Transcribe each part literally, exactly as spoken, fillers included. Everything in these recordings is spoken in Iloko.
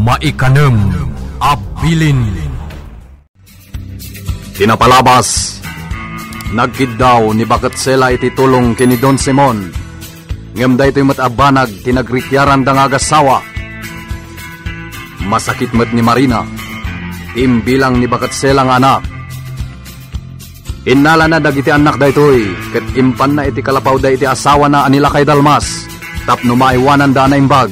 Maikanem a bilin. Ti napalabas, nagkiddaw ni Baket Sela iti tulong ken ni Don Simon, ngem daytoy met a banag ti nagrikiaranda nga agasawa. Masakit met ni Marina ti imbilang ni Baket Sela nga anak. Innalana dagiti annak daytoy ket impanna iti kalapawda iti asawana a ni Lakay Dalmas tapno maaywananda a naimbag.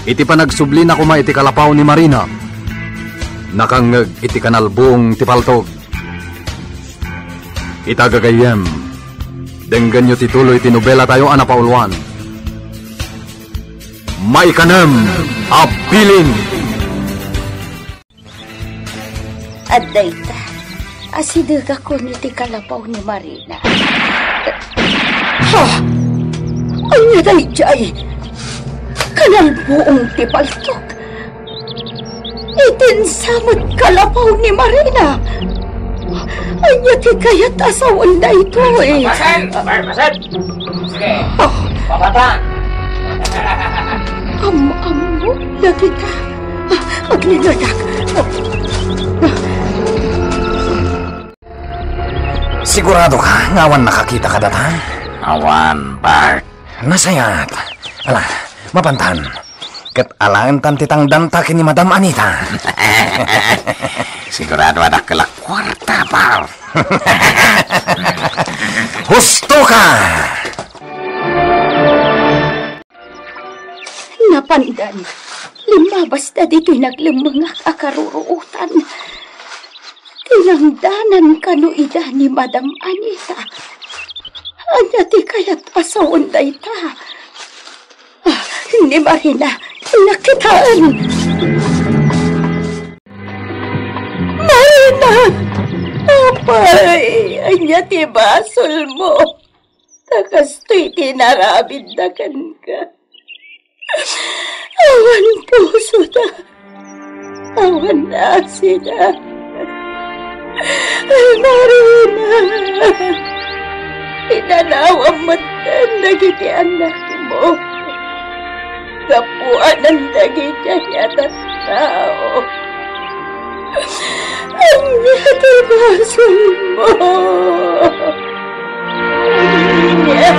Iti panagsublina koma iti kalapaw ni Marina, nakangngeg iti kanalbuong ti paltog. Ita gagayyem, denggenyo ti tuloy ti nobelatayo a napauluan. Maikanem a bilin. Adda ita, asidegakon iti kalapaw ni Marina. Ha? Ania daydiay? Kanalbuong ti paltog. Itinsa met kalapaw ni Marina. Ania ti kayat a sawen daytoy? Barbasen! Barbasen! Sige, ah, papatan! Am-ammo dagita. Ah, aglilludak. Sigurado ka nga awan nakakita kadata? Awan, Bart. Nasayaat. Ala, mapantan. Ket alaentan ti tangdanta ken ni Madam Anita. Sigurado a dakkel a kuarta, Bart. Husto ka! Napandan, limmabasda ditoy naglemmengak a karuruotan. Tinangdanan kano ida ni Madam Anita. Ania ti kayat a sawen dayta? Ah, ni Marina, nakitaan. Marina! Apay, ania ti basolmo? Ta kastoy ti inaramidda kenka. Awan pusoda. Awan asida. Ay, Marina! Inanawam met dagiti annakmo. Gapuanan dagiti a tattao. Ania ti basolmo? Ania?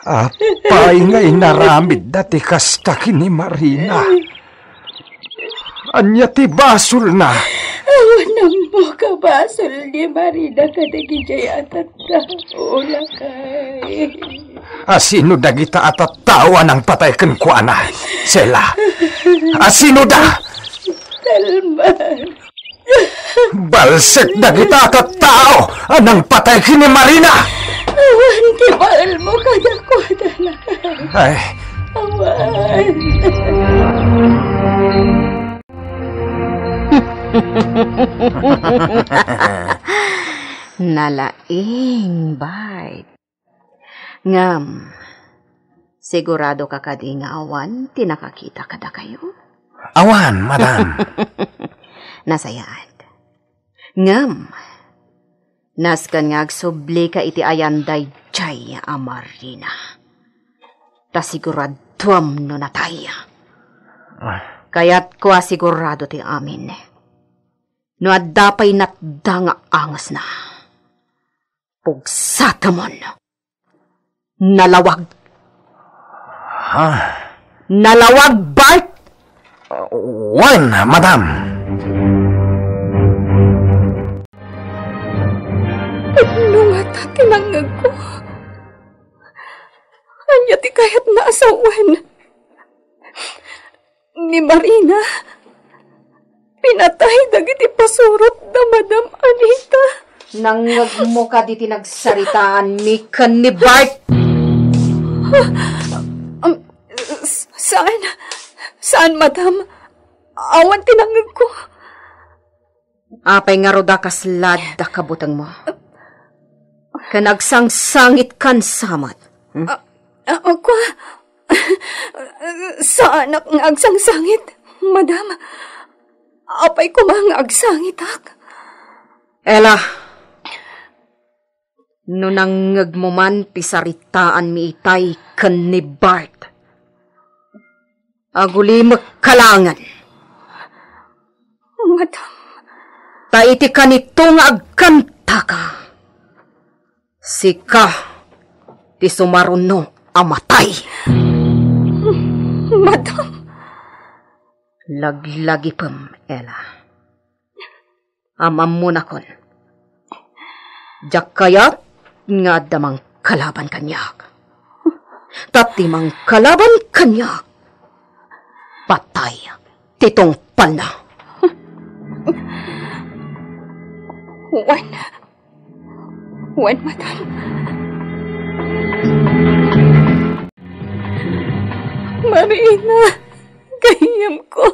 Apay nga inaramidda ti kasta ken ni Marina? Ania ti basolna? Awan ammo a basol ni Marina kadagiti a tattao, Lakay. Asino dagita a tattao a nangpatay kenkuana, Sela? Asinoda? Dalman. Balsek dagita a tattao a nangpatay ken ni Marina! Awan ti baelmo kadakuada, Lakay. Ay. Awan. Nalaing, Bart. Ngem, sigurado ka kadi nga awan ti nakakita kadakayo? Awan, madam. Nasayaat. Ngem, nasken nga agsublika iti ayan daydiay a Marina. Ta siguraduam no natay. Ah. Kayatko a sigurado ti amin. No adda pay natda nga angesna, pugsatemon. Nalawag. Ha? Nalawag, Bart! Wen, madam. Pudno ngata ti nangngegko. Ania ti kayatna a sawen? Ni Marina, pinatay dagiti pasurot da Madam Anita. Nangngegmo kadi ti nagsaritaanmi ken ni Bart? Um, s-, saan? Saan, madam? Awan ti nangngegko. Apay ngarud a kasla adda kabutengmo? Ken agsangsangitkan sa met? Hmm? Ah, ah, kua, saanak nga agsangsangit, madam. Apay koma nga agsangitak? Ela, No nangngegmo man ti saritaanmi itay ken ni Bart, agulimekka laengen. Madam. Ta iti kanito nga agkantaka, sika ti sumaruno a matay. Madam. Laglagipem, Ella. Am-ammonakon. Diak kayat nga adda mangkalaban kaniak. Ta ti mangkalaban kaniak, patay ti tungpalna. Wen, wen, madam. Marina, gayyemko.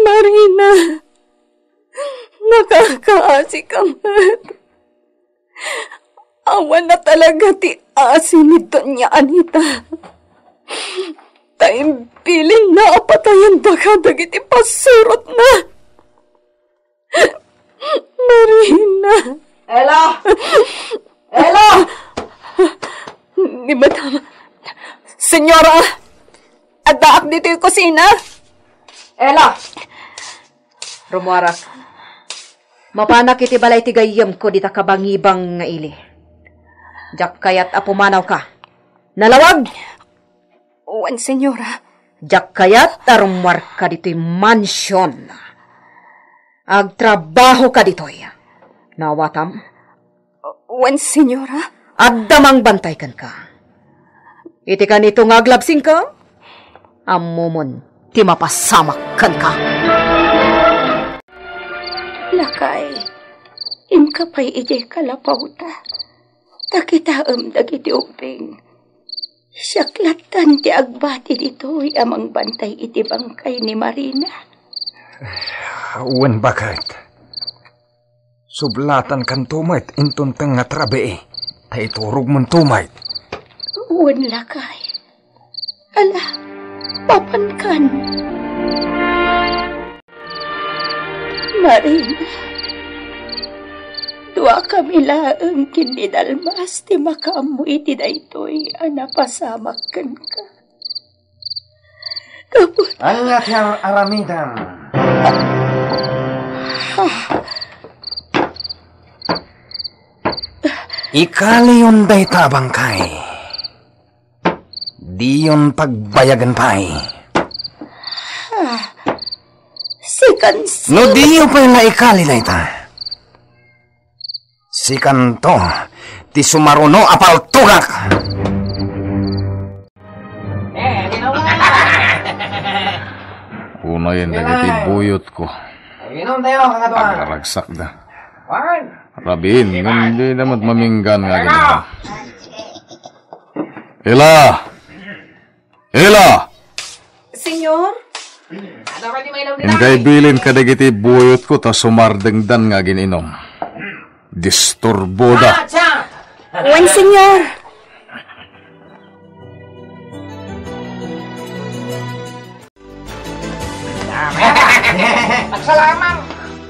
Marina, nakakaasika met. Awan na talaga ti asi ni Doña Anita. Ta imbilinna a patayen daka dagiti pasurotna. Marina. Ella! Ella! Ni Madam. Senyora, addaak ditoy kusina. Ella! Rumuarak. Mapanak iti balay ti gayyemko dita kabangibang nga ili. Diak kayat a pumanawka. Nalawag! Wen, senyora. Diak kayat a rumuarka ditoy mansion. Agtrabahoka ditoy. Naawatam? Wen, senyora. Adda mangbantay kenka. Iti kanito nga aglabsingka, ammomon ti mapasamak kenka. Lakay, inka pay idiay kalapawta. Ta kitaem dagiti ubbing. Siak lattan ti agbati ditoy a mangbantay iti bangkay ni Marina. Wen, baket. Sublatankanto met inton tengnga ti rabii, ta iturogmonto met. Wen, lakay. Ala, papankan. Marina, duakami laeng ken ni Dalmas ti makaammo iti daytoy a napasamak kenka. Kaput- Ania ti ar-, aramidem? Ikaliyon dayta a bangkay. Diyon pagbayagen pay. Ah, sikan. No diyo pay la ikali dayta, sikanto ti sumaruno a paltogak. Unayen dagiti buyotko. Agnaragsakda. Rabiin, ngem dida met maminggan nga aginana. Ella! Ella! Senyor? Inka ibilin kadagiti buyotko ta sumardengdan nga agin-inom. Disturboda. Wen, senyor. Agsalaman.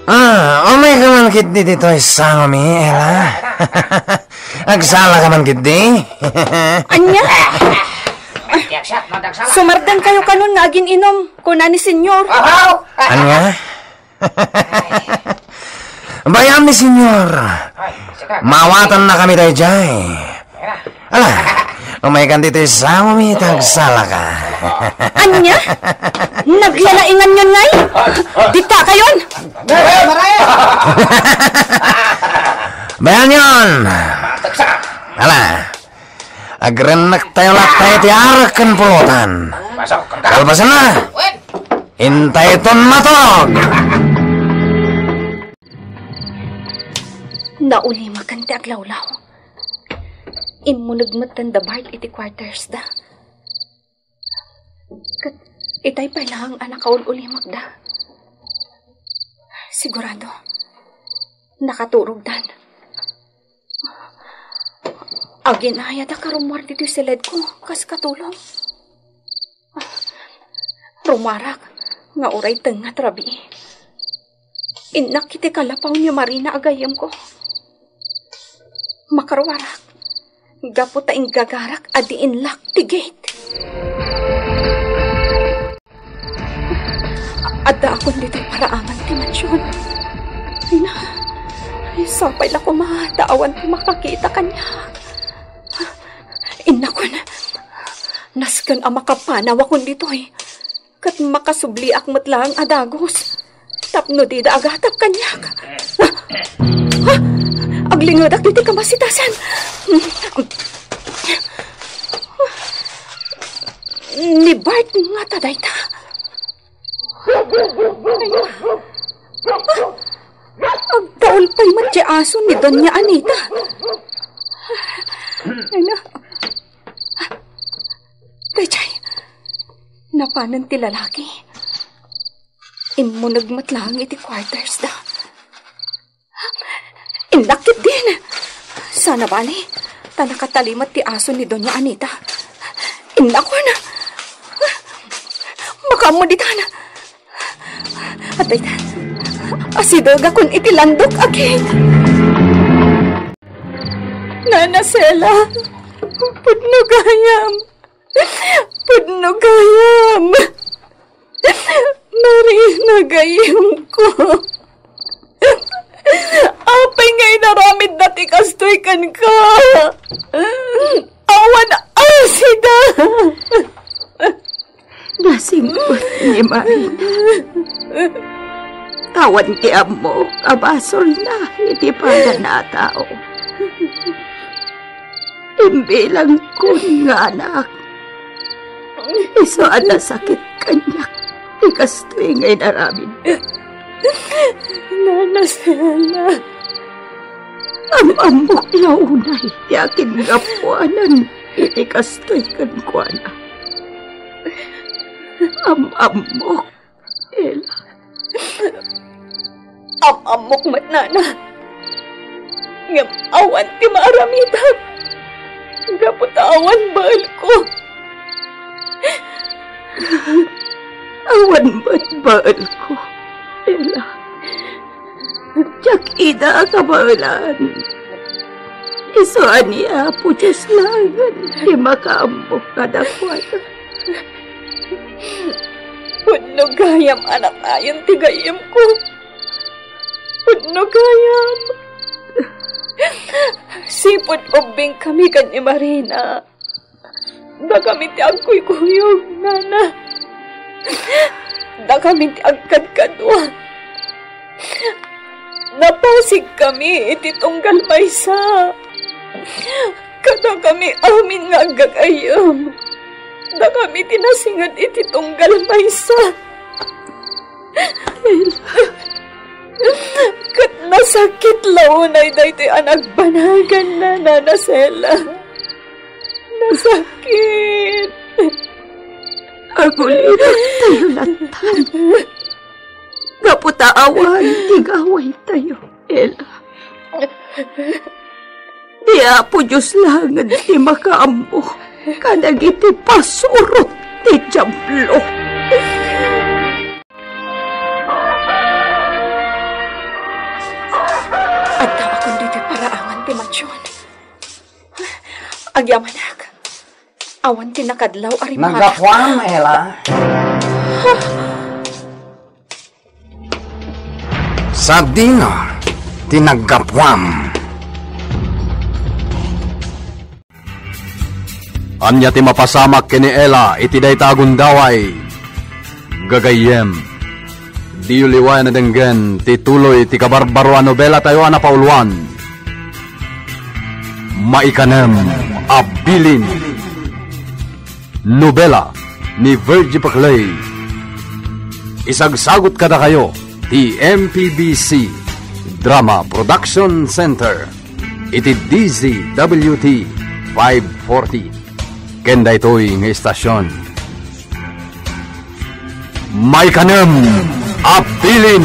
Ah, umayka man ketdi ditoy sangomi, Ella. Agsalaka man ketdi. Ania? Sumardengkayo kanon nga agin-inom, kuna ni Senyor. Ania? Bay-am ni Senyor. Maawatannakami daydiay. Ala, umaykan ditoy sangomi ta agsalaka. Ania? Naglalainganyon ngay? Ditta kayon! Bayanyon! Ala, agrennektayo latta iti arek ken pulotan. Kalpasanna, intayton matog! Naulimakan ti aglawlaw. Immuneg metten da Bart iti quarters da. Ket itay pay laeng a nakaul-ulimakda. Sigurado, nakaturogdan. Aginayada ka rummuar ditoy siledko, kas katulong. Rumarak, nga uray tengnga ti rabii. Innak iti kalapaw ni Marina a gayyemko. Karuarak, gapu ta inggagarak a di inlock ti gate. Addaakon ditoy paraangan ti mansion. Ay na, ay, sapay la koma ta awan ti makakita kaniak. Innakon, nasken a makapanawakon ditoy. Ket makasubliak met laeng a dagus tapno dida agatap kaniak. Ah! Ah! Aglingedak iti kamasitasan. Ni Bart ngata dayta? Ay, ah! Agtaul pay met ti aso ni Doña Anita. Ay na. Daydiay, napanen ti lalaki. Immuneg met laeng iti quarters da. Innak ketdin. Sana bali, ta nakatalimet ti aso ni Doña Anita. Innakon. Makaammo ditan. At dayta, asidegakon iti landok a gate. Nana Sela, pudno gayam. Pudno gayam. Marina gayamko. Apay nga inaramidda ti kastoy kenka? Awan asida. Nasingpet ni Marina. Awan ti ammo a basolna iti padana a tao. Imbilangkon nga anak. Isu a nasakit kaniak ti kastoy nga inaramid. Nana Sela. Am-ammok la unay ti akingapuanan iti kastoy kenkuana. Am-ammok. Ela. Am-ammok met, nana. Ngem awan ti maaramidak. Gapu ta awan baelko. Awan met baelko, Ela. Diak ida a kabaelan. Isu a ni Apo Dios laengen ti makaammo kadakuada. Pudno gayam a natayen ti gayyemko. Pudno gayam. Sipud ubbingkami ken ni Marina, dakami ti agkuykuyog, nana. Dakami ti agkadkadua. Napasigkami iti tunggal maysa. Kadakami amin nga aggagayyem, dakami ti nasinged iti tunggal maysa. Ket nasakit la unay daytoy a nagbanaganna, Nana Sela. Nasakit. Agulidot tayo latan. Gapu ta awan ti gaway tayo, Ela. Ni Apo Dios laengen ti makaammo kadagiti pasurot ti Diablo. Addaakon ditoy paraangan ti mansion. Agyamanak, awan ti nakadlaw a rimmuar. Naggapuam, Ela. Sadino ti naggapuam? Ania ti mapasamak ken ni Ela iti dayta a gundaway? Gagayyem, diyo liwayan a denggen ti tuloy ti kabarbaro a nobelatayo a napauluan, Maikanem a Bilin. Nobela ni Virgie Paclay. Isagsagut kadakayo ti M P B C Drama Production Center iti D Z W T five forty. Ken daytoy nga istasion, Maikanem a Bilin.